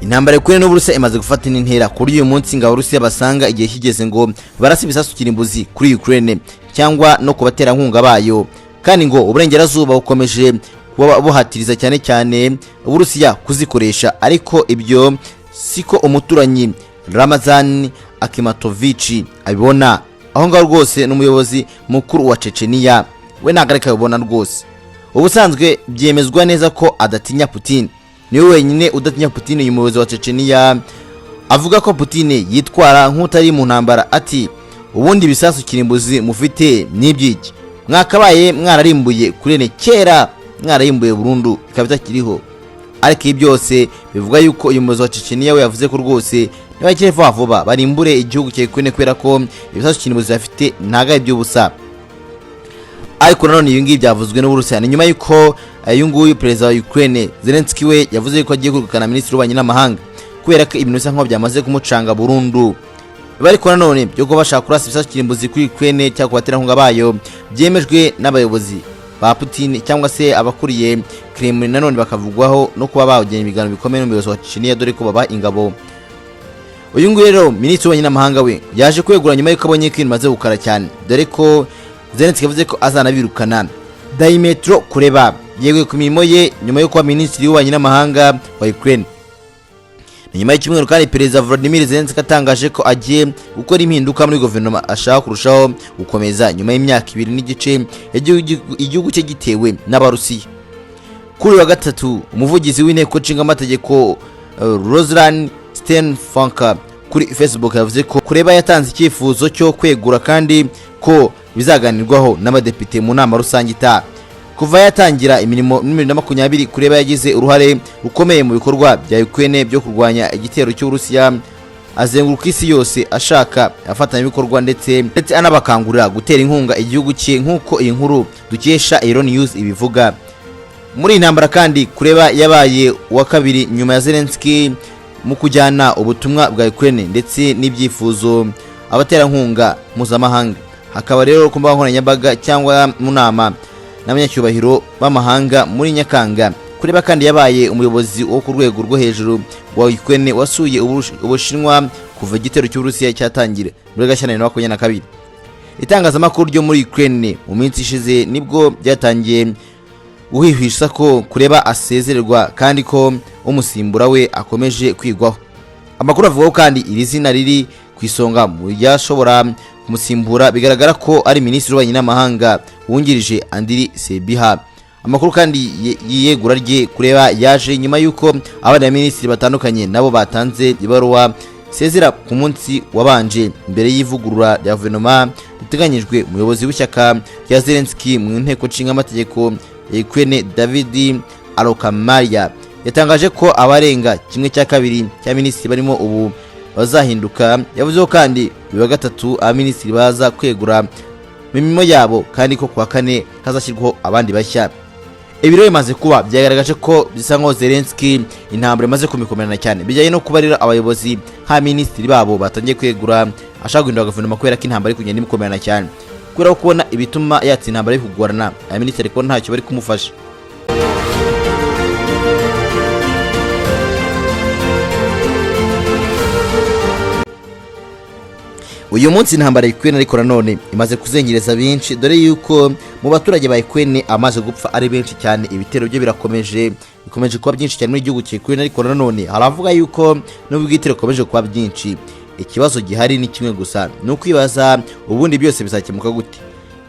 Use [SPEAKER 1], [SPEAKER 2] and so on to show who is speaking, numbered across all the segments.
[SPEAKER 1] Intambara ya Ukraine n'Uburusiya imaze gufata indi ntera. Kuri uyu munsi ngo Abarusiya basanga igihe kigeze ngo barase ibisasu kirimbuzi kuri Ukraine cyangwa no ku baterankunga bayo, kandi ngo uburengerazuba bukomeje kuba buhatiriza cyane cyane Uburusiya kuzikoresha. Ariko ibyo siko umuturanyi Ramazan Akhmatovic abibona. Aho ngaho rwose ni umuyobozi mukuru wa Chechenia, we ntabwo ariko abibona rwose. Ubusanzwe byemezwa neza ko adatinya Putin, niwe wenyine udatinya Putin. Uyu muyobozi wa Chechenia avuga ko Putin yitwara nk'utari mu ntambara, ati: "Ubundi ibisasu kirimbuzi mufite n'ibyiki? Mwakabaye mwararimbuye Ukraine kera, mwararimbuye burundu ikaba itakiriho." Ariko ibi byose bivuga yuko uyu muyobozi wa Chechenia we yavuze ko rwose nibakire vuba vuba barimbure igihugu cya Ukraine, kubera ko ibisasu kirimbuzi bafite ntago ari iby'ubusa. Ariko nanone ibi ngibi byavuzwe n'Uburusiya ni nyuma y'uko uyu nguyu perezida wa Ukraine Zelensky we yavuze yuko agiye kwirukana minisitiri w'ububanyi n'amahanga, kubera ko ibintu bisa nkaho byamaze kumucanga burundu. Ariko nanone byo kuba bashaka kurasa ibisasu kirimbuzi kuri Ukraine cyangwa ku baterankunga bayo byemejwe n'abayobozi ba Putin cyangwa se abakuriye Kremlin, nanone bakavugwaho no kuba bagiranye ibiganiro bikomeye n'umuyobozi wa Chechnya, dore ko baba ingabo. Uyu nguyu rero minisitiri w'ububanyi n'amahanga we yaje kwegura nyuma y'uko abonye ko ibintu bimaze gukara cyane, dore ko Zelensky yavuze ko azanabirukana. Dmytro Kuleba yeguye ku mirimo ye nyuma yo kuba minisitiri w'ububanyi n'amahanga wa Ukraine. Ni nyuma y'icyumweru kandi perezida Volodymyr Zelensky atangaje ko agiye gukora impinduka muri guverinoma, ashaka kurushaho gukomeza nyuma y'imyaka 2 n'igice igihugu cye gitewe n'Abarusiya. Kuri uyu wa gatatu, umuvugizi w'inteko nshingamategeko Ruslan Stefanchuk kuri Facebook yavuze ko Kuleba yatanze icyifuzo cyo kwegura, kandi ko bizaganirwaho n'abadepite mu nama rusange itaha. Kuva yatangira imirimo muri 2020, Kuleba yagize uruhare rukomeye mu bikorwa bya Ukraine byo kurwanya igitero cy'Uburusiya, azenguruka isi yose ashaka abafatanyabikorwa ndetse anabakangurira gutera inkunga igihugu cye, nk'uko iyi nkuru dukesha Euro News ibivuga. Muri iyi ntambara kandi Kuleba yabaye uwa kabiri nyuma ya Zelensky mu kujyana ubutumwa bwa Ukraine ndetse n'ibyifuzo abaterankunga mpuzamahanga, hakaba rero ku mbuga nkoranyambaga cyangwa mu nama n'abanyacyubahiro b'amahanga muri Nyakanga. Kuleba kandi yabaye umuyobozi wo ku rwego rwo hejuru wa Ukraine wasuye Ubushinwa kuva igitero cy'Uburusiya cyatangira muri Gashyantare 2022. Itangazamakuru ryo muri Ukraine mu minsi ishize nibwo byatangiye guhwihwisa ko Kuleba asezererwa, kandi ko umusimbura we akomeje kwigwaho. Amakuru avuga ko kandi iri zina riri ku isonga mu ryashobora kumusimbura bigaragara ko ari minisitiri w'ububanyi n'amahanga wungirije Andriy Sybiha. Amakuru kandi y'iyegura rye Kuleba yaje nyuma y'uko abandi baminisitiri batandukanye nabo batanze ibaruwa sezera ku munsi wabanje mbere y'ivugurura rya guverinoma riteganyijwe. Umuyobozi w'ishyaka rya Zelensky mu nteko nshingamategeko ya Ukraine, David Arakhamia, yatangaje ko abarenga kimwe cya kabiri cya minisitiri barimo ubu bazahinduka. Yavuze ko kandi buri wa gatatu abaminisitiri baza kwegura mu mirimo yabo, kandi ko kuwa kane hazashyirwaho abandi bashya. Ibi rero bimaze kuba byagaragaje ko bisa nkaho Zelensky intambara imaze kumikomerana cyane, bijyanye no kuba rero abayobozi nka minisitiri babo batangiye kwegura, ashaka guhindura guverinoma kubera ko intambara iri kugenda imukomerana cyane, kubera ko kubona ibituma yatsa intambara iri kugorana, aya minisitiri ko ntacyo bari kumufasha. Uyu munsi intambara ya Ukraine ariko nanone imaze kuzengereza benshi, dore yuko mu baturage ba Ukraine amaze gupfa ari benshi cyane. Ibitero byo birakomeje, bikomeje kuba byinshi cyane muri igihugu cya Ukraine. Ariko nanone haravuga yuko nubwo ibitero bikomeje kuba byinshi, ikibazo gihari ni kimwe gusa, ni ukwibaza ubundi byose bizakemuka gute,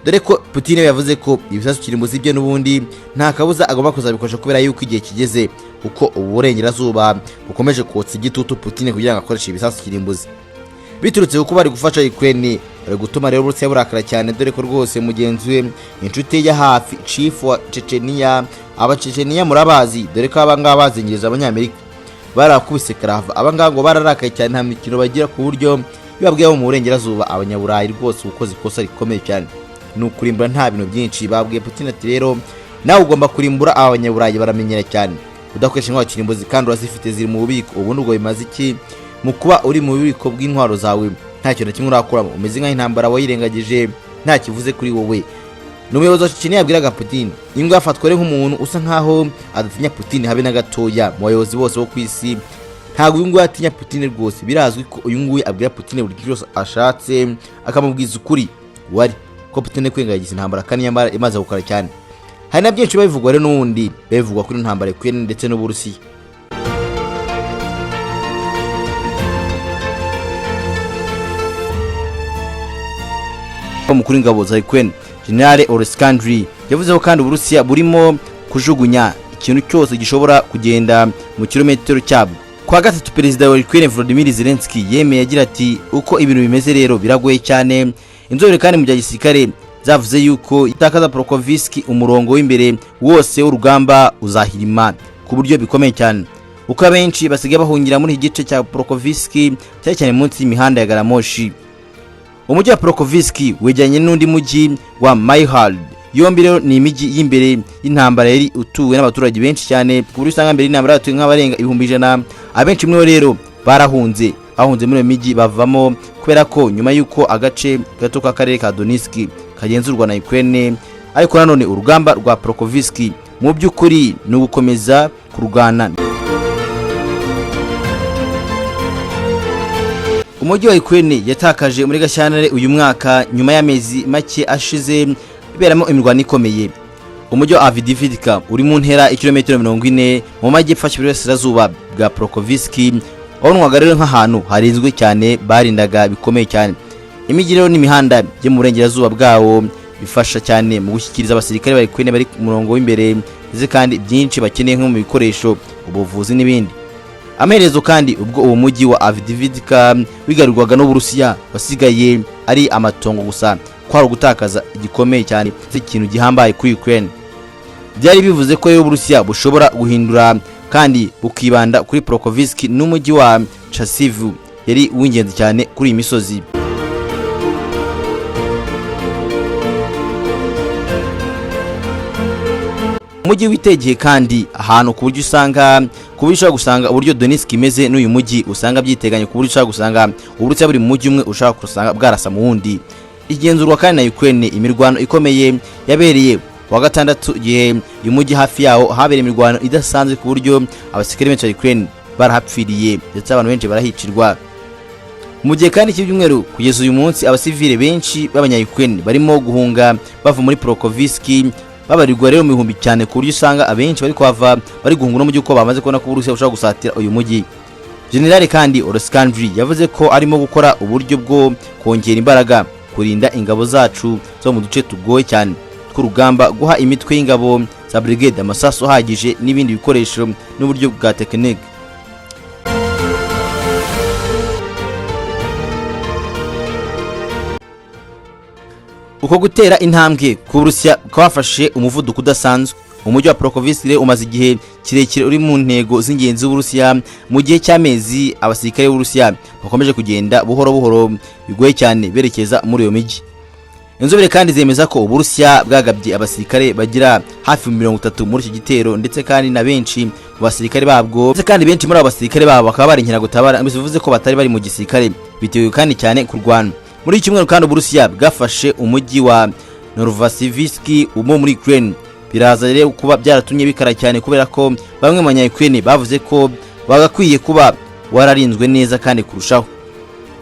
[SPEAKER 1] dore ko Putin we yavuze ko ibisasu kirimbuzi bye n'ubundi nta kabuza agomba kuzabikoresha, kubera yuko igihe kigeze, kuko uburengerazuba bukomeje kotsa igitutu Putin kugira ngo akoreshe ibisasu kirimbuzi biturutse kuko bari gufasha Ukraine. Bari gutuma rero Uburusiya burakara cyane, dore ko rwose mugenzi we, inshuti ya hafi, chief wa Chechenia, aba Chechenia murabazi, dore ko aba ngaba bazingiriza Abanyamerika barakubise karava. Aba ngaba ngo bararakaye cyane, nta mikino bagira, ku buryo iyo babwiye abo mu burengerazuba, Abanyaburayi, rwose ukoze ikosa rikomeye cyane ni ukurimbura, nta bintu byinshi. Babwiye Putin ati: "Rero nawe ugomba kurimbura aba Banyaburayi, baramenyera cyane udakoresha intwaro kirimbuzi kandi urazifite, ziri mu bubiko. Ubundi ubwo bimaze iki mu kuba uri mu bubiko bw'intwaro zawe nta kintu na kimwe urakuramo? Umeze nk'aho intambara wayirengagije, nta kivuze kuri wowe." Ni umuyobozi wa Chechnya yabwiraga Putin. Ingwe afatwa rero nk'umuntu usa nkaho adatinya Putin habe na gatoya mu bayobozi bose bo ku isi. Ntabwo uyu nguyu atinya Putin rwose. Birazwi ko uyu nguyu abwira Putin buri kintu cyose ashatse, akamubwiza ukuri wari ko Putin kwirengagiza intambara, kandi nyamara imaze gukora cyane. Hari na byinshi biba bivugwa rero n'ubundi bivugwa kuri ino ntambara ya Ukraine ndetse n'Uburusiya. Umukuru w'ingabo za Ukraine, General Oleksandr, yavuze ko kandi Uburusiya burimo kujugunya ikintu cyose gishobora kugenda mu kilometero cyabwo. Kwa gatatu, Perezida wa Ukraine Volodymyr Zelensky yemeye agira ati: "Uko ibintu bimeze rero biragoye cyane." Inzobere kandi mu bya gisirikare zavuze yuko itakaza Pokrovsk, umurongo w'imbere wose w'urugamba uzahirima ku buryo bikomeye cyane, uko abenshi basigaye bahungira muri iki gice cya Pokrovsk, cyane cyane munsi y'imihanda ya garamoshi. Umujyi wa Pokrovsk wegeranye n'undi mujyi wa Myrhorod. Yombi rero ni imijyi y'imbere y'intambara yari utuwe n'abaturage benshi cyane, ku buryo usanga mbere y'intambara batuye nk'abarenga 100,000. Abenshi muri bo rero barahunze, bahunze muri iyo mijyi bavamo, kubera ko nyuma y'uko agace gato k'akarere ka Donetsk kagenzurwa na Ukraine. Ariko nanone urugamba rwa Pokrovsk mu by'ukuri ni ugukomeza kurwana. Umujyi wa Ukraine yatakaje muri Gashyantare uyu mwaka, nyuma y'amezi make ashize iberamo imirwano ikomeye. Umujyi wa Avdiivka uri mu ntera ikilometero 40 mu majyepfo y'uburasirazuba bwa Pokrovsk, wabonwaga rero nk'ahantu harinzwe cyane, barindaga bikomeye cyane. Imijyi rero n'imihanda byo mu burengerazuba bwawo bifasha cyane mu gushyikiriza abasirikare ba Ukraine bari ku murongo w'imbere, ndetse kandi byinshi bakeneye nko mu bikoresho, ubuvuzi n'ibindi. Amaherezo kandi, ubwo uwo mujyi wa Avdiivka wigarurwaga n'Uburusiya, wasigaye ari amatongo gusa. Kwari ugutakaza gikomeye cyane, ikintu gihambaye kuri Ukraine. Byari bivuze ko rero Uburusiya bushobora guhindura kandi bukibanda kuri Pokrovsk n'umujyi wa Chasiv yari uw'ingenzi cyane kuri iyi misozi. Umujyi witegeye kandi ahantu ku buryo ushobora gusanga uburyo Donetsk imeze n'uyu mujyi usanga byiteganye, ku buryo ushobora gusanga Uburusiya buri mu mujyi umwe ushobora gusanga bwarasa mu wundi. Igenzurwa kandi na Ukraine. Imirwano ikomeye yabereye wa gatandatu, igihe uyu mujyi hafi yawo habereye imirwano idasanzwe, ku buryo abasirikare benshi ba Ukraine barahapfiriye, ndetse abantu benshi barahicirwa. Mu gihe kandi cy'ibyumweru kugeza uyu munsi, abasivile benshi b'abanya-Ukraine barimo guhunga bava muri Pokrovsk, babarirwa rero mu bihumbi cyane, ku buryo usanga abenshi bari kuhava bari guhunga uno mujyi, kuko bamaze kubona ko Uburusiya bushobora gusatira uyu mujyi. General kandi Oleksandr yavuze ko arimo gukora uburyo bwo kongera imbaraga, kurinda ingabo zacu zo mu duce tugoye cyane tw'urugamba, guha imitwe y'ingabo za brigade amasasu ahagije n'ibindi bikoresho n'uburyo bwa tekinike. Uko gutera intambwe ku Burusiya kwafashe umuvuduko udasanzwe. Umujyi wa Pokrovsk umaze igihe kirekire uri mu ntego z'ingenzi z'Uburusiya. Mu gihe cy'amezi, abasirikare b'Uburusiya bakomeje kugenda buhoro buhoro bigoye cyane berekeza muri iyo mijyi. Inzobere kandi zemeza ko Uburusiya bwagabye abasirikare bagira hafi 30 muri iki gitero, ndetse kandi na benshi mu basirikare babwo, ndetse kandi benshi muri abo basirikare babo bakaba bari inkeragutabara, bivuze ko batari bari mu gisirikare, bitewe kandi cyane kurwana. Muri iki cyumweru kandi, Uburusiya bwafashe umujyi wa Novovasiliivsk wo muri Ukraine. Biraza rero kuba byaratumye bikara cyane, kubera ko bamwe mu banya-Ukraine bavuze ko bagakwiye kuba wararinzwe neza kandi kurushaho.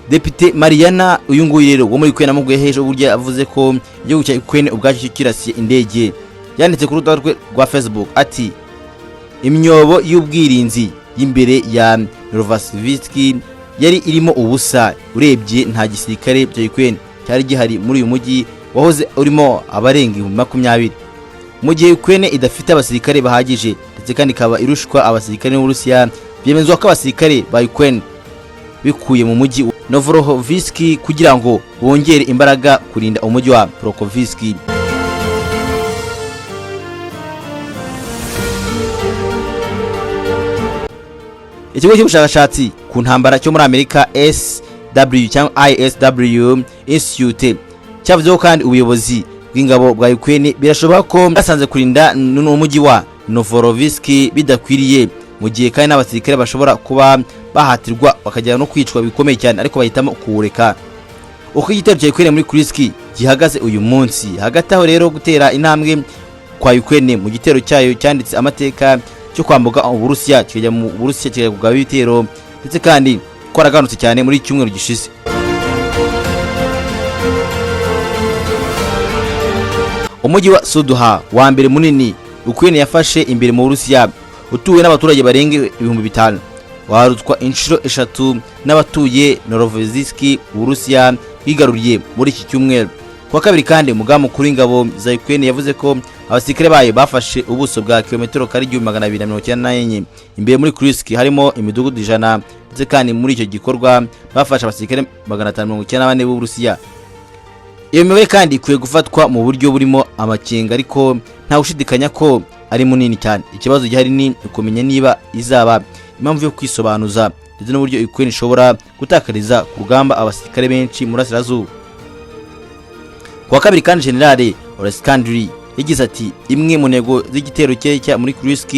[SPEAKER 1] Depite Mariana, uyu nguyu rero wo muri Ukraine, amuguye hejuru uburyo yavuze ko igihugu cya Ukraine ubwacyo kirasiye indege. Yanditse ku rubuga rwe rwa Facebook ati: "Imyobo y'ubwirinzi y'imbere ya Novovasiliivsk yari irimo ubusa. Urebye nta gisirikare cya Ukraine cyari gihari muri uyu mujyi wahoze urimo abarenga 20,000." Mu gihe Ukraine idafite abasirikare bahagije, ndetse kandi ikaba irushwa abasirikare n'Uburusiya, byemezwa ko abasirikare ba Ukraine bikuye mu mujyi Novorohovsk kugira ngo bongere imbaraga kurinda umujyi wa Pokrovsk. Ikigo cy'ubushakashatsi ku ntambara cyo muri Amerika, SW cyangwa ISW Institute, cyavuze ko kandi ubuyobozi bw'ingabo bwa Ukraine birashoboka ko basanze kurinda n'umujyi wa Novorovisk bidakwiriye, mu gihe kandi n'abasirikare bashobora kuba bahatirwa bakagera no kwicwa bikomeye cyane, ariko bahitamo kuwureka. Uko igitero cya Ukraine muri Kursk gihagaze uyu munsi. Hagati aho rero, gutera intambwe kwa Ukraine mu gitero cyayo cyanditse amateka. cyo kwambuka Uburusiya kikajya mu Burusiya kikajya kugaba ibitero, ndetse kandi kwaraganutse cyane muri iki cyumweru gishize. Umujyi wa Suduha wa mbere munini Ukraine yafashe imbere mu Burusiya, utuwe n'abaturage barenga 5000, warutwa inshuro 3 n'abatuye Novorossiysk Uburusiya bwigaruriye muri iki cyumweru. Kuwa kabiri kandi, umugaba mukuru w'ingabo za Ukraine yavuze ko abasirikare bayo bafashe ubuso bwa kilometero kare 1294 imbere muri Kursk, harimo imidugudu 100, ndetse kandi muri icyo gikorwa bafashe abasirikare 594 b'Uburusiya. Iyo mibare kandi ikwiye gufatwa mu buryo burimo amakenga, ariko nta gushidikanya ko ari munini cyane. Ikibazo gihari ni ukumenya niba izaba impamvu yo kwisobanuza, ndetse n'uburyo Ukraine ishobora gutakariza ku rugamba abasirikare benshi mu burasirazuba. Kuwa kabiri kandi, General Oleksandr yagize ati: "Imwe mu ntego z'igitero cye cya muri Kursk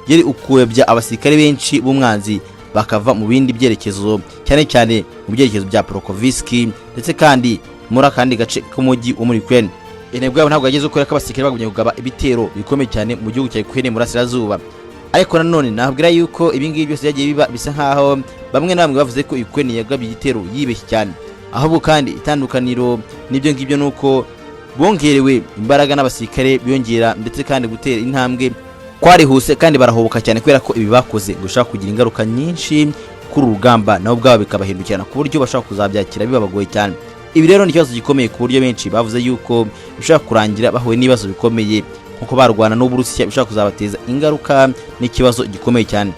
[SPEAKER 1] yari ukuyobya abasirikare benshi b'umwanzi bakava mu bindi byerekezo, cyane cyane mu byerekezo bya Prokhorovsk, ndetse kandi muri akandi gace k'umujyi wo muri Ukraine." Intego yabo ntabwo yageze, kubera ko abasirikare bagumye kugaba ibitero bikomeye cyane mu gihugu cya Ukraine mu burasirazuba. Ariko nanone nababwira yuko ibi ngibi byose byagiye biba bisa nkaho bamwe na bamwe bavuze ko Ukraine yagabye igitero yibeshye cyane. Ahubwo kandi itandukaniro n'ibyo ngibyo ni uko bongerewe imbaraga n'abasirikare biyongera, ndetse kandi gutera intambwe kwarihuse kandi barahoboka cyane, kubera ko ibi bakoze ngo bishobora kugira ingaruka nyinshi kuri uru rugamba, nabo ubwabo bikabahindukirana ku buryo bashobora kuzabyakira bibabagoye cyane. Ibi rero ni ikibazo gikomeye, ku buryo benshi bavuze yuko bishobora kurangira bahuye n'ibibazo bikomeye, nkuko barwana n'Uburusiya bishobora kuzabateza ingaruka n'ikibazo gikomeye cyane.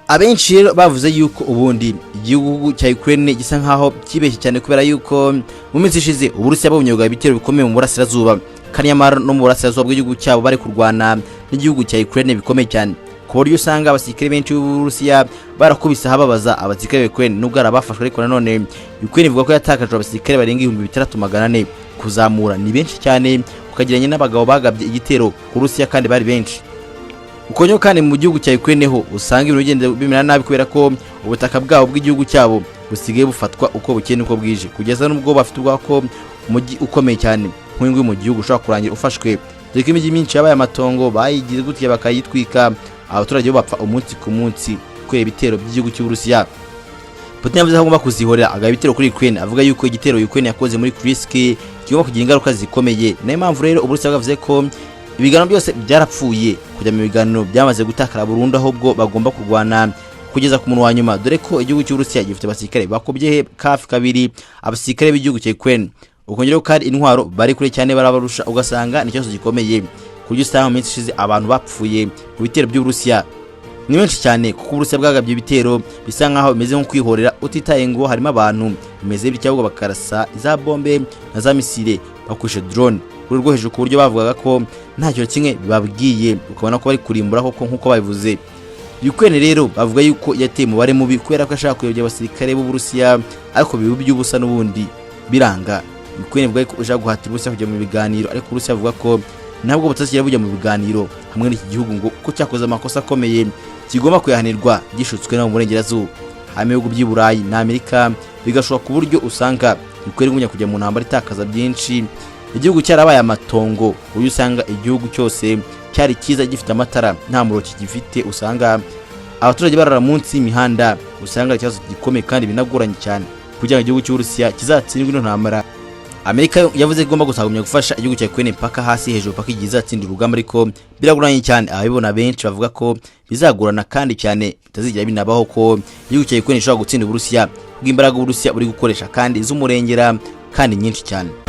[SPEAKER 1] Abenshi rero bavuze yuko ubundi igihugu cya Ukraine gisa nkaho kibeshye cyane, kubera yuko mu minsi ishize Uburusiya bubonye ibitero bikomeye mu burasirazuba, kandi nyamara no mu burasirazuba bw'igihugu cyabo bari kurwana n'igihugu cya Ukraine bikomeye cyane, ku buryo usanga abasirikare benshi b'Uburusiya barakubise ahababaza abasirikare ba Ukraine, nubwo ari abafashwe. Ariko nanone Ukraine ivuga ko yatakaje abasirikare barenga 6400 kuzamura, ni benshi cyane ukagereranya n'abagabo bagabye igitero ku Burusiya, kandi bari benshi. Ukonyo kandi mu gihugu cya Ukraine ho usanga ibintu bigenda bimera nabi, kubera ko ubutaka bwabo bw'igihugu cyabo busigaye bufatwa uko bukeye n'uko bwije, kugeza n'ubwo bafite ubwoba ko umujyi ukomeye cyane nk'uyu nguyu mu gihugu ushobora kurangira ufashwe, dore ko imijyi myinshi yabaye amatongo, bayigize gutya bakayitwika, abaturage bo bapfa umunsi ku munsi kubera ibitero by'igihugu cy'Uburusiya. Putin yavuze ko agomba kuzihorera agaba ibitero kuri Ukraine, avuga yuko igitero Ukraine yakoze muri Kursk kigomba kugira ingaruka zikomeye. Niyo mpamvu rero Uburusiya bwavuze ko ibiganiro byose byarapfuye, kujya mu biganiro byamaze gutakara burundu, ahubwo bagomba kurwana kugeza ku muntu wa nyuma, dore ko igihugu cy'Uburusiya gifite abasirikare bakubye hafi kabiri abasirikare b'igihugu cya Ukraine. Ukongeraho kandi intwaro bari kure cyane barabarusha, ugasanga ni ikibazo gikomeye, ku buryo usanga mu minsi ishize abantu bapfuye mu bitero by'Uburusiya ni benshi cyane, kuko Uburusiya bwagabye ibitero bisa nkaho bimeze nko kwihorera, utitaye ngo harimo abantu bimeze bityo, ahubwo bakarasa za bombe na za misile bakoresha drone kuri rwo hejuru, ku buryo bavugaga ko nta kintu kimwe bibabwiye, ukabona ko bari kurimbura koko nk'uko babivuze. Ukraine rero bavuga yuko yateye umubare mubi kubera ko ashaka kuyobya abasirikare b'Uburusiya, ariko biba by'ubusa n'ubundi biranga. Ukraine ivuga ko ishaka guhatira Uburusiya kujya mu biganiro, ariko Uburusiya buvuga ko ntabwo butazigera bujya mu biganiro hamwe n'iki gihugu, ngo ko cyakoze amakosa akomeye kigomba kuyahanirwa gishutswe no mu burengerazuba, hanyuma ibihugu by'i Burayi na Amerika bigashoka, ku buryo usanga Ukraine igumya kujya mu ntambara itakaza byinshi, igihugu cyarabaye amatongo, ku buryo usanga igihugu cyose cyari cyiza gifite amatara nta muriro kigifite, usanga abaturage barara munsi y'imihanda, usanga ari ikibazo gikomeye kandi binagoranye cyane kugira ngo igihugu cy'Uburusiya kizatsindwe ino ntambara. Amerika yavuze ko igomba gusagumya gufasha igihugu cya Ukraine paka hasi hejuru, paka igihe izatsinda urugamba, ariko biragoranye cyane. Ababibona benshi bavuga ko bizagorana kandi cyane, bitazigera binabaho ko igihugu cya Ukraine gishobora gutsinda Uburusiya, kubw'imbaraga Uburusiya buri gukoresha kandi z'umurengera kandi nyinshi cyane.